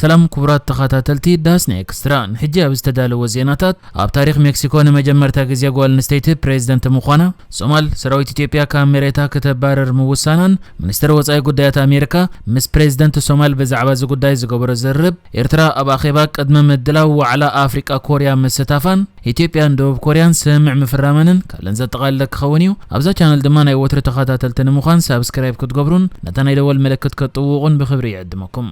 ሰላም ክቡራት ተኸታተልቲ ዳስና ኤክስትራ፣ ንሕጂ ኣብ ዝተዳለወ ዜናታት፣ ኣብ ታሪኽ ሜክሲኮ ንመጀመርታ ግዜ ጓል ኣንስተይቲ ፕሬዝደንት ምዃና፣ ሶማል ሰራዊት ኢትዮጵያ ካብ መሬታ ከተባረር ምውሳናን፣ ሚኒስትር ወጻኢ ጉዳያት ኣሜሪካ ምስ ፕሬዝደንት ሶማል ብዛዕባ እዚ ጉዳይ ዝገበሮ ዝርርብ፣ ኤርትራ ኣብ ኣኼባ ቅድሚ ምድላው ዋዕላ ኣፍሪቃ ኮርያ ምስታፋን፣ ኢትዮጵያን ደቡብ ኮርያን ስምምዕ ምፍራመንን ካልእን ዘጠቓለለ ክኸውን እዩ። ኣብዛ ቻነል ድማ ናይ ወትሩ ተኸታተልቲ ንምዃን ሳብስክራይብ ክትገብሩን ነታ ናይ ደወል ምልክት ክትጥውቑን ብኽብሪ ይዕድመኩም።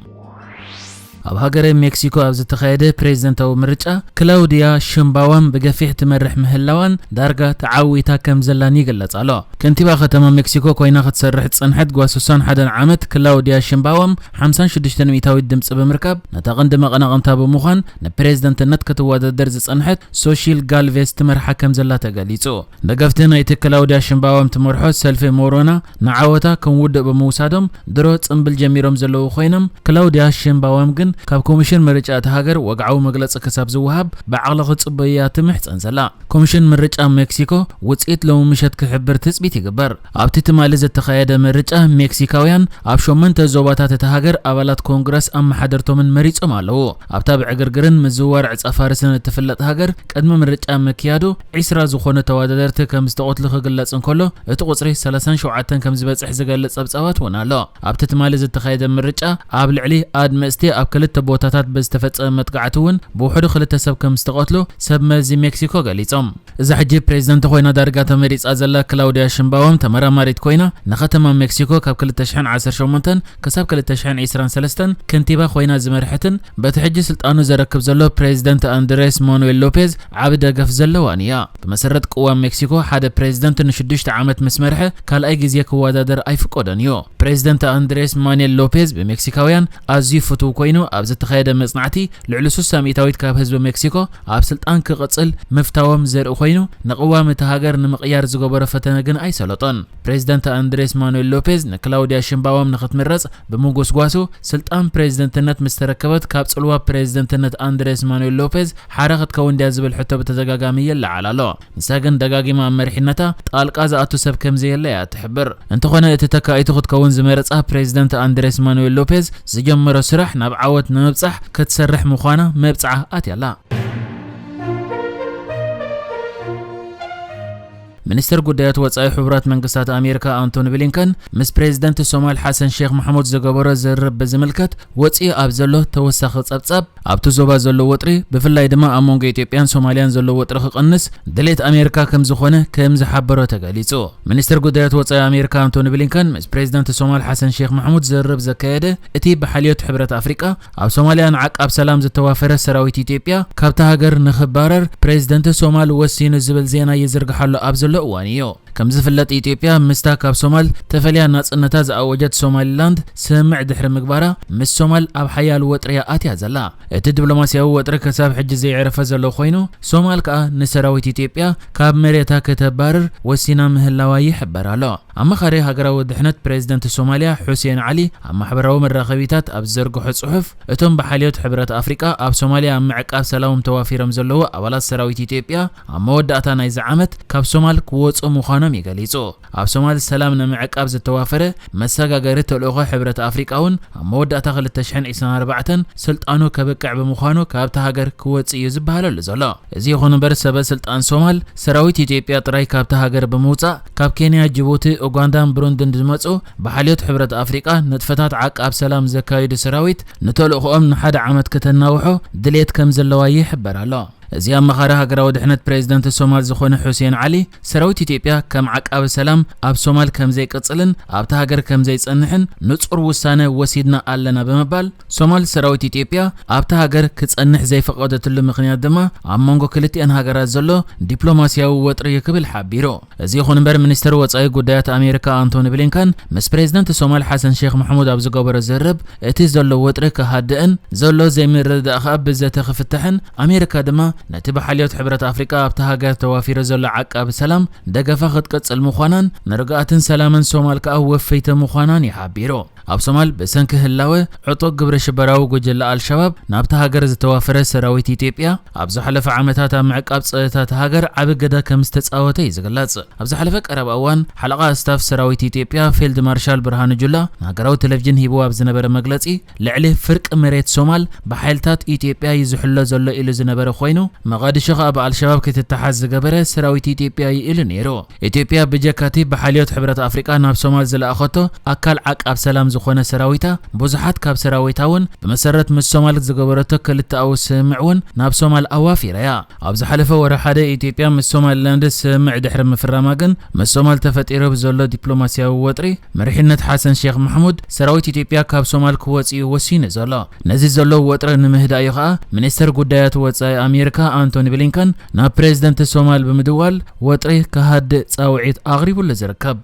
ኣብ ሃገረ ሜክሲኮ ኣብ ዝተኻየደ ፕሬዝደንታዊ ምርጫ ክላውዲያ ሽምባዋም ብገፊሕ ትመርሕ ምህላዋን ዳርጋ ተዓዊታ ከም ዘላን ይግለጽ ኣሎ። ከንቲባ ከተማ ሜክሲኮ ኮይና ክትሰርሕ ዝጸንሐት ጓል ስሳን ሓደን ዓመት ክላውዲያ ሽምባዋም ሓምሳን ሽዱሽተን ሚእታዊት ድምጺ ብምርካብ ነታ ቀንዲ መቐናቕንታ ብምዃን ንፕሬዝደንትነት ክትወዳደር ዝጸንሐት ሶሺል ጋልቬዝ ትመርሓ ከም ዘላ ተገሊጹ። ደገፍቲ ናይቲ ክላውዲያ ሽምባዋም ትመርሖ ሰልፊ ሞሮና ንዓወታ ከም ውዱእ ብምውሳዶም ድሮ ጽምብል ጀሚሮም ዘለዉ ኮይኖም፣ ክላውዲያ ሽምባዋም ግን ካብ ኮሚሽን ምርጫ እታ ሃገር ወግዓዊ መግለጺ ክሳብ ዝወሃብ ብዓቕሊ ክጽበዩያ ትምሕጸን ዘላ። ኮሚሽን ምርጫ ሜክሲኮ ውጽኢት ሎሚ ምሸት ክሕብር ትጽቢት ይግበር። ኣብቲ ትማሊ ዝተኻየደ ምርጫ ሜክሲካውያን ኣብ ሸሞንተ ዞባታት እታ ሃገር ኣባላት ኮንግረስ ኣመሓደርቶምን መሪጾም ኣለዉ። ኣብታ ብዕግርግርን ምዝዋር ዕጸ ፋርስን እትፍለጥ ሃገር ቅድሚ ምርጫ ምክያዱ ዒስራ ዝኾኑ ተወዳደርቲ ከም ዝተቐትሉ ክግለጽ እንከሎ፣ እቲ ቁጽሪ ሰላሳን ሸውዓተን ከም ዝበጽሕ ዝገልጽ ጸብጻባት እውን ኣሎ። ኣብቲ ትማሊ ዝተኻየደ ምርጫ ኣብ ልዕሊ ኣድመጽቲ ኣብ ክልተ ቦታታት ብዝተፈጸመ መጥቃዕቲ እውን ብውሕዱ ክልተ ሰብ ከም ዝተቐትሉ ሰብ መዚ ሜክሲኮ ገሊጾም። እዛ ሕጂ ፕሬዝደንት ኮይና ዳርጋ ተመሪጻ ዘላ ክላውዲያ ሽምባዋም ተመራማሪት ኮይና ንከተማ ሜክሲኮ ካብ ክልተ ሽሕን ዓሰርተ ሸሞንተን ክሳብ ክልተ ሽሕን ዕስራን ሰለስተን ከንቲባ ኮይና ዝመርሐትን በቲ ሕጂ ስልጣኑ ዘረክብ ዘሎ ፕሬዝደንት ኣንድሬስ ማኑኤል ሎፔዝ ዓቢ ደገፍ ዘለዋን እያ። ብመሰረት ቅዋም ሜክሲኮ ሓደ ፕሬዝደንት ንሽዱሽተ ዓመት ምስ መርሐ ካልኣይ ግዜ ክወዳደር ኣይፍቀዶን እዩ። ፕሬዝደንት ኣንድሬስ ማኑኤል ሎፔዝ ብሜክሲካውያን ኣዝዩ ፍቱው ኮይኑ ኣብ ዝተኻየደ መጽናዕቲ ልዕሊ ስሳ ሚእታዊት ካብ ህዝቢ ሜክሲኮ ኣብ ስልጣን ክቕጽል ምፍታዎም ዘርኢ ኮይኑ፣ ንቅዋም እታ ሃገር ንምቕያር ዝገበሮ ፈተነ ግን ኣይሰለጦን። ፕሬዝደንት ኣንድሬስ ማኑኤል ሎፔዝ ንክላውዲያ ሽምባዋም ንክትምረጽ ብምጉስጓሱ፣ ስልጣን ፕሬዝደንትነት ምስ ተረከበት ካብ ጽልዋ ፕሬዝደንትነት ኣንድሬስ ማኑኤል ሎፔዝ ሓራ ክትከውን ድያ ዝብል ሕቶ ብተደጋጋሚ ይለዓል ኣሎ። ንሳ ግን ደጋጊማ ኣብ መሪሕነታ ጣልቃ ዝኣቱ ሰብ ከም ዘየለ እያ ትሕብር። እንተኾነ እቲ ተካኢቱ ክትከውን ዝመረጻ ፕሬዝደንት ኣንድሬስ ማኑኤል ሎፔዝ ዝጀመሮ ስራሕ ናብ ዓወት ንምብጻሕ ክትሰርሕ ምዃና መብጽዓ ኣትያ ኣላ። ሚኒስትር ጉዳያት ወጻኢ ሕቡራት መንግስታት ኣሜሪካ ኣንቶኒ ብሊንከን ምስ ፕሬዝደንት ሶማል ሓሰን ሼክ መሕሙድ ዝገበሮ ዝርርብ ብዝምልከት ወጺኡ ኣብ ዘሎ ተወሳኺ ጸብጻብ፣ ኣብቲ ዞባ ዘሎ ወጥሪ ብፍላይ ድማ ኣብ መንጎ ኢትዮጵያን ሶማልያን ዘሎ ወጥሪ ክቐንስ ድሌት ኣሜሪካ ከም ዝኾነ ከም ዝሓበሮ ተገሊጹ። ሚኒስትር ጉዳያት ወጻኢ ኣሜሪካ ኣንቶኒ ብሊንከን ምስ ፕሬዝደንት ሶማል ሓሰን ሼክ መሕሙድ ዝርርብ ዘካየደ እቲ ብሓልዮት ሕብረት ኣፍሪቃ ኣብ ሶማልያ ንዓቃብ ሰላም ዝተዋፈረ ሰራዊት ኢትዮጵያ ካብታ ሃገር ንኽባረር ፕሬዝደንት ሶማል ወሲኑ ዝብል ዜና ይዝርግሓሉ ኣብ ዘሎ እዋን እዩ። ከም ዝፍለጥ ኢትዮጵያ ምስታ ካብ ሶማል ተፈልያ ናጽነታ ዝኣወጀት ሶማሊላንድ ስምምዕ ድሕሪ ምግባራ ምስ ሶማል ኣብ ሓያል ወጥሪ እያ ኣትያ ዘላ። እቲ ዲፕሎማስያዊ ወጥሪ ክሳብ ሕጂ ዘይዕረፈ ዘሎ ኮይኑ ሶማል ከኣ ንሰራዊት ኢትዮጵያ ካብ መሬታ ከተባርር ወሲና ምህላዋ ይሕበር ኣሎ። ኣማኻሪ ሃገራዊ ድሕነት ፕሬዝደንት ሶማልያ ሑሴን ዓሊ ኣብ ማሕበራዊ መራኸቢታት ኣብ ዝዘርግሖ ጽሑፍ፣ እቶም ብሓልዮት ሕብረት ኣፍሪቃ ኣብ ሶማልያ ኣብ ምዕቃብ ሰላሞም ተዋፊሮም ዘለዉ ኣባላት ሰራዊት ኢትዮጵያ ኣብ መወዳእታ ናይዚ ዓመት ካብ ሶማል ክወጹ ምዃኖም እዩ ገሊጹ። ኣብ ሶማል ሰላም ንምዕቃብ ዝተዋፈረ መሰጋገሪ ተልእኾ ሕብረት ኣፍሪቃ እውን ኣብ መወዳእታ ክልተ ሽሕን ዕስራን ኣርባዕተን ስልጣኑ ከብቅዕ ብምዃኑ ካብታ ሃገር ክወጽእ እዩ ዝበሃለሉ ዘሎ። እዚ ይኹን እምበር ሰበ ስልጣን ሶማል ሰራዊት ኢትዮጵያ ጥራይ ካብታ ሃገር ብምውጻእ ካብ ኬንያ፣ ጅቡቲ፣ ኡጋንዳን ብሩንድን ዝመጹ ብሓልዮት ሕብረት ኣፍሪቃ ንጥፈታት ዓቃብ ሰላም ዘካይዱ ሰራዊት ንተልእኾኦም ንሓደ ዓመት ከተናውሖ ድሌት ከም ዘለዋ ይሕበር ኣሎ። እዚ ኣማኻሪ ሃገራዊ ድሕነት ፕሬዝደንት ሶማል ዝኾነ ሑሴን ዓሊ ሰራዊት ኢትዮጵያ ከም ዓቃቢ ሰላም ኣብ ሶማል ከም ዘይቅጽልን ኣብታ ሃገር ከም ዘይጸንሕን ንጹር ውሳነ ወሲድና ኣለና ብምባል ሶማል ሰራዊት ኢትዮጵያ ኣብታ ሃገር ክጸንሕ ዘይፈቐደትሉ ምኽንያት ድማ ኣብ መንጎ ክልቲኣን ሃገራት ዘሎ ዲፕሎማስያዊ ወጥሪ እዩ ክብል ሓቢሩ። እዚ ይኹን እምበር ሚኒስትር ወጻኢ ጉዳያት ኣሜሪካ ኣንቶኒ ብሊንከን ምስ ፕሬዝደንት ሶማል ሓሰን ሼክ መሕሙድ ኣብ ዝገበሮ ዝርርብ እቲ ዘሎ ወጥሪ ክሃድእን ዘሎ ዘይምርድዳእ ከኣ ብዘተ ክፍታሕን ኣሜሪካ ድማ ነቲ ብሓልዮት ሕብረት ኣፍሪቃ ኣብታ ሃገር ተዋፊሩ ዘሎ ዓቃቢ ሰላም ደገፋ ክትቅጽል ምዃናን ንርግኣትን ሰላምን ሶማል ከኣ ወፈይቲ ምዃናን ይሓቢሩ። ኣብ ሶማል ብሰንኪ ህላወ ዕጡቕ ግብረ ሽበራዊ ጉጅለ ኣልሸባብ ናብታ ሃገር ዝተዋፈረ ሰራዊት ኢትዮጵያ፣ ኣብ ዝሓለፈ ዓመታት ኣብ ምዕቃብ ጸጥታ እታ ሃገር ዓቢ ግደ ከም ዝተጻወተ እዩ ዝግለጽ። ኣብ ዝሓለፈ ቀረባ እዋን፣ ሓለቓ ስታፍ ሰራዊት ኢትዮጵያ ፊልድ ማርሻል ብርሃኑ ጁላ ንሃገራዊ ቴሌቪዥን ሂብዎ ኣብ ዝነበረ መግለጺ፣ ልዕሊ ፍርቂ መሬት ሶማል ብሓይልታት ኢትዮጵያ እዩ ዝሕሎ ዘሎ ኢሉ ዝነበረ ኮይኑ፣ መቓድሾ ከኣ ብኣልሸባብ ክትተሓዝ ዝገበረ ሰራዊት ኢትዮጵያ እዩ ኢሉ ነይሩ። ኢትዮጵያ ብጀካቲ ብሓልዮት ሕብረት ኣፍሪቃ ናብ ሶማል ዝለኣኸቶ ኣካል ዓቃብ ሰላም ዝኾነ ሰራዊታ፣ ብዙሓት ካብ ሰራዊታ እውን ብመሰረት ምስ ሶማል ዝገበረቶ ክልተኣዊ ስምምዕ እውን ናብ ሶማል ኣዋፊራ እያ። ኣብ ዝሓለፈ ወርሒ ሓደ ኢትዮጵያ ምስ ሶማሊላንድ ስምምዕ ድሕሪ ምፍራማ ግን፣ ምስ ሶማል ተፈጢሩ ብዘሎ ዲፕሎማስያዊ ወጥሪ፣ መሪሕነት ሓሰን ሼክ ማሕሙድ ሰራዊት ኢትዮጵያ ካብ ሶማል ክወጽእ እዩ ወሲኑ ዘሎ። ነዚ ዘሎ ወጥሪ ንምህዳእ እዩ ከኣ ሚኒስተር ጉዳያት ወጻኢ ኣሜሪካ ኣንቶኒ ብሊንከን ናብ ፕሬዝደንት ሶማል ብምድዋል ወጥሪ ክሃድእ ጻውዒት ኣቕሪቡሉ ዝርከብ።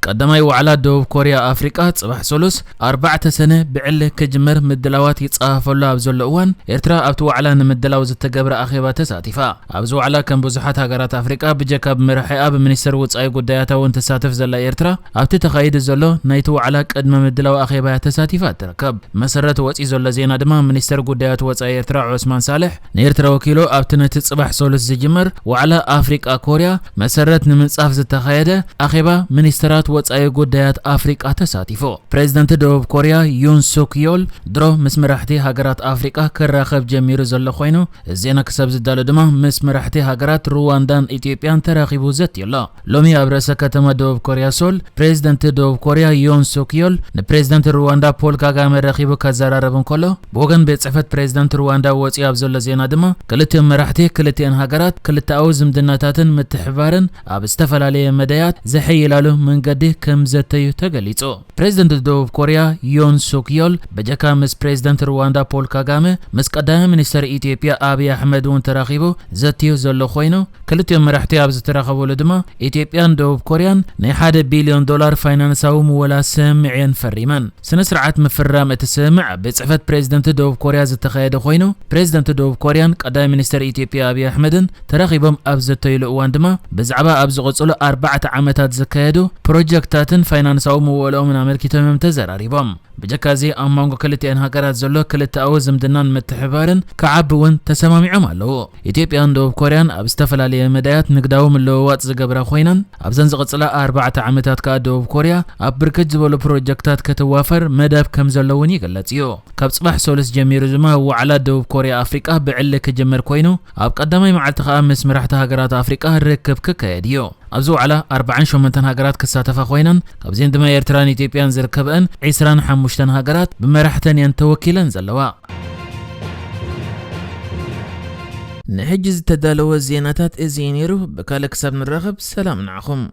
ቀዳማይ ዋዕላ ደቡብ ኮርያ ኣፍሪቃ ጽባሕ ሰሉስ ኣርባዕተ ሰነ ብዕሊ ክጅመር ምድላዋት ይጻፈፈሉ ኣብ ዘሎ እዋን፣ ኤርትራ ኣብቲ ዋዕላ ንምድላው ዝተገብረ ኣኼባ ተሳቲፋ። ኣብዚ ዋዕላ ከም ብዙሓት ሃገራት ኣፍሪቃ ብጀካ ብመራሒኣ ብሚኒስተር ወጻኢ ጉዳያታ እውን ትሳተፍ ዘላ ኤርትራ፣ ኣብቲ ተኻይዱ ዘሎ ናይቲ ዋዕላ ቅድመ ምድላው ኣኼባ እያ ተሳቲፋ ትርከብ። መሰረት ወጺ ዘሎ ዜና ድማ ሚኒስተር ጉዳያት ወጻኢ ኤርትራ ዑስማን ሳልሕ ንኤርትራ ወኪሉ ኣብቲ ነቲ ጽባሕ ሰሉስ ዝጅመር ዋዕላ ኣፍሪቃ ኮርያ መሰረት ንምንጻፍ ዝተኻየደ ኣኼባ ሚኒስተራት ወጻኢ ጉዳያት ኣፍሪቃ ተሳቲፉ። ፕሬዝደንት ደቡብ ኮርያ ዩን ሱክ ዮል ድሮ ምስ መራሕቲ ሃገራት ኣፍሪቃ ክራኸብ ጀሚሩ ዘሎ ኮይኑ፣ እዚ ዜና ክሳብ ዝዳሎ ድማ ምስ መራሕቲ ሃገራት ሩዋንዳን ኢትዮጵያን ተራኺቡ ዘትዩ ኣሎ። ሎሚ ኣብ ርእሰ ከተማ ደቡብ ኮርያ ሶል፣ ፕሬዝደንት ደቡብ ኮርያ ዮን ሱክ ዮል ንፕሬዝደንት ሩዋንዳ ፖል ካጋመ ረኺቡ ከዘራረብ እንከሎ፣ ብወገን ቤት ጽሕፈት ፕሬዝደንት ሩዋንዳ ወጺኡ ኣብ ዘሎ ዜና ድማ፣ ክልቲኦም መራሕቲ ክልቲአን ሃገራት ክልተኣዊ ዝምድናታትን ምትሕባርን ኣብ ዝተፈላለየ መዳያት ዘሐይላሉ መንገዲ ከም ዘተዩ ተገሊጹ። ፕሬዝደንት ደቡብ ኮርያ ዮን ሱክ ዮል በጀካ ምስ ፕሬዝደንት ሩዋንዳ ፖል ካጋመ፣ ምስ ቀዳማይ ሚኒስተር ኢትዮጵያ ኣብይ ኣሕመድ እውን ተራኺቡ ዘትዩ ዘሎ ኮይኑ፣ ክልቲኦም መራሕቲ ኣብ ዝተራኸቡሉ ድማ ኢትዮጵያን ደቡብ ኮርያን ናይ ሓደ ቢልዮን ዶላር ፋይናንሳዊ ምወላ ስምምዕ እየን ፈሪመን። ስነ ስርዓት ምፍራም እቲ ስምምዕ ኣብ ቤት ጽሕፈት ፕሬዝደንት ደቡብ ኮርያ ዝተኻየደ ኮይኑ፣ ፕሬዝደንት ደቡብ ኮርያን ቀዳማይ ሚኒስተር ኢትዮጵያ ኣብይ ኣሕመድን ተራኺቦም ኣብ ዘተይሉ እዋን ድማ፣ ብዛዕባ ኣብ ዝቕጽሉ ኣርባዕተ ዓመታት ዝካየዱ ፕሮጀክታትን ፋይናንሳዊ ምወልኦምን ኣመልኪቶም እዮም ተዘራሪቦም። ብጀካ እዚ፣ ኣብ መንጎ ክልቲአን ሃገራት ዘሎ ክልተኣዊ ዝምድናን ምትሕባርን ክዓቢ እውን ተሰማሚዖም ኣለዉ። ኢትዮጵያን ደቡብ ኮርያን ኣብ ዝተፈላለየ መዳያት ንግዳዊ ምልውዋጥ ዝገብራ ኮይነን፣ ኣብዘን ዝቕጽላ ኣርባዕተ ዓመታት ከኣ ደቡብ ኮርያ ኣብ ብርክት ዝበሉ ፕሮጀክታት ክትዋፈር መደብ ከም ዘሎ እውን ይግለጽ እዩ። ካብ ጽባሕ ሰሉስ ጀሚሩ ድማ ዋዕላ ደቡብ ኮርያ ኣፍሪቃ ብዕሊ ክጅምር ኮይኑ፣ ኣብ ቀዳማይ መዓልቲ ከኣ ምስ መራሕቲ ሃገራት ኣፍሪቃ ርክብ ክካየድ እዩ። ኣብዚ ዋዕላ ኣርባዓን ሸሞንተን ሃገራት ክሳተፋ ኮይነን፣ ካብዚአን ድማ ኤርትራን ኢትዮጵያን ዝርከበአን ዒስራን ሓሙሽተን ሃገራት ብመራሕተን እየን ተወኪለን ዘለዋ። ንሕጂ ዝተዳለወ ዜናታት እዚ እዩ ነይሩ። ብካልእ ክሳብ ንራኸብ ሰላም ንዓኹም።